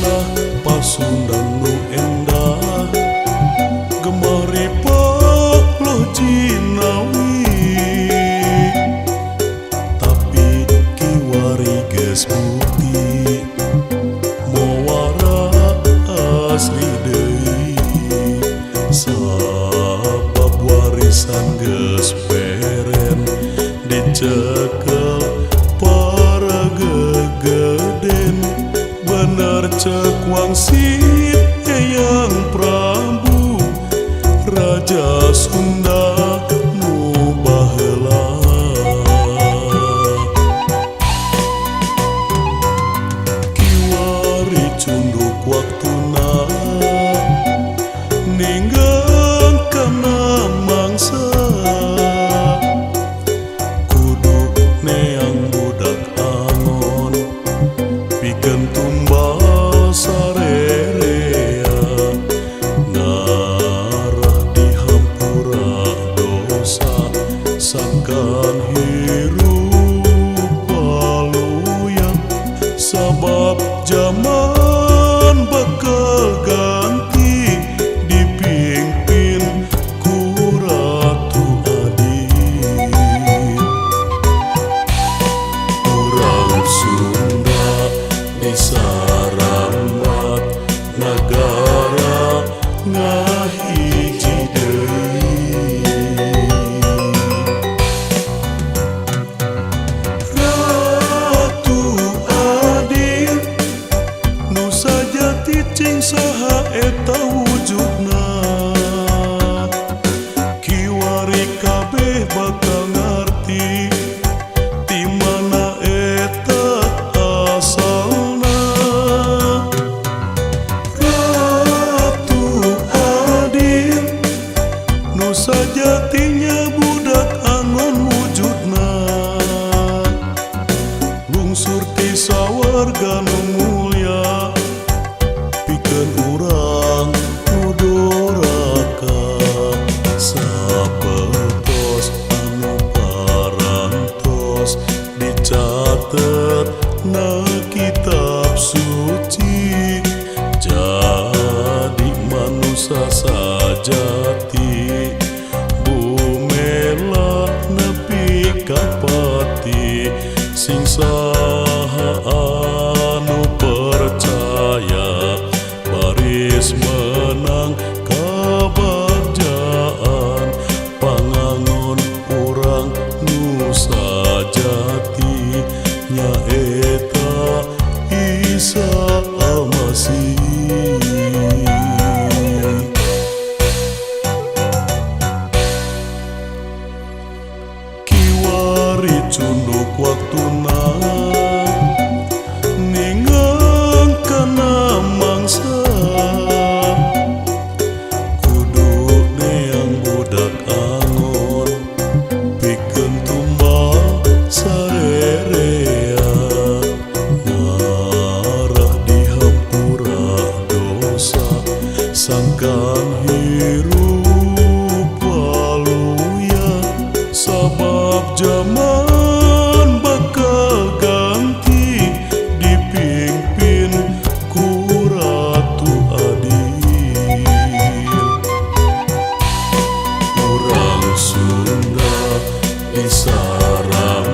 Tanah Pasundan nu endah, gemah ripah loh jinawi. Tapi kiwari geus bukti mowara asli deui, sabab warisan geus peren dicekel para gegeden. Bener cek wangsit Eyang Prabu, Raja Sunda nu baheula. Kiwari cunduk waktuna ninggang kana mangsa, kudu neang budak angon pikeun tumbal sarerea. Ngarah dihampura dosa sangkan hirup waluya, sabab jaman bakal ganti dipimpin ku Ratu Adil. Urang Sunda disarambat nagara ngahiji deui. Ratu Adil nu sajati cing saha eta wujudna, kiwari kabeh bakal ngarti ti mana eta asalna. Ratu Adil nu sajatinya budak angon wujudna, lungsur ti sawarga nu mulya pikeun urang nu doraka. Sapertos anu parantos dicatet na kitab suci, jadi manusia sajati bumela nepi ka pati. Sing saha anu percaya baris menang kabagjaan, pangangon urang nu sajati nyaeta Isa Almasih. Kiwari cunduk waktuna ninggang kana mangsa, kudu neang budak angon pikeun tumbal sarerea. Ngarah dihampura dosa sangkan hirup waluya, sabab jaman bakal ganti dipimpin ku Ratu Adil. Urang Sunda disarambat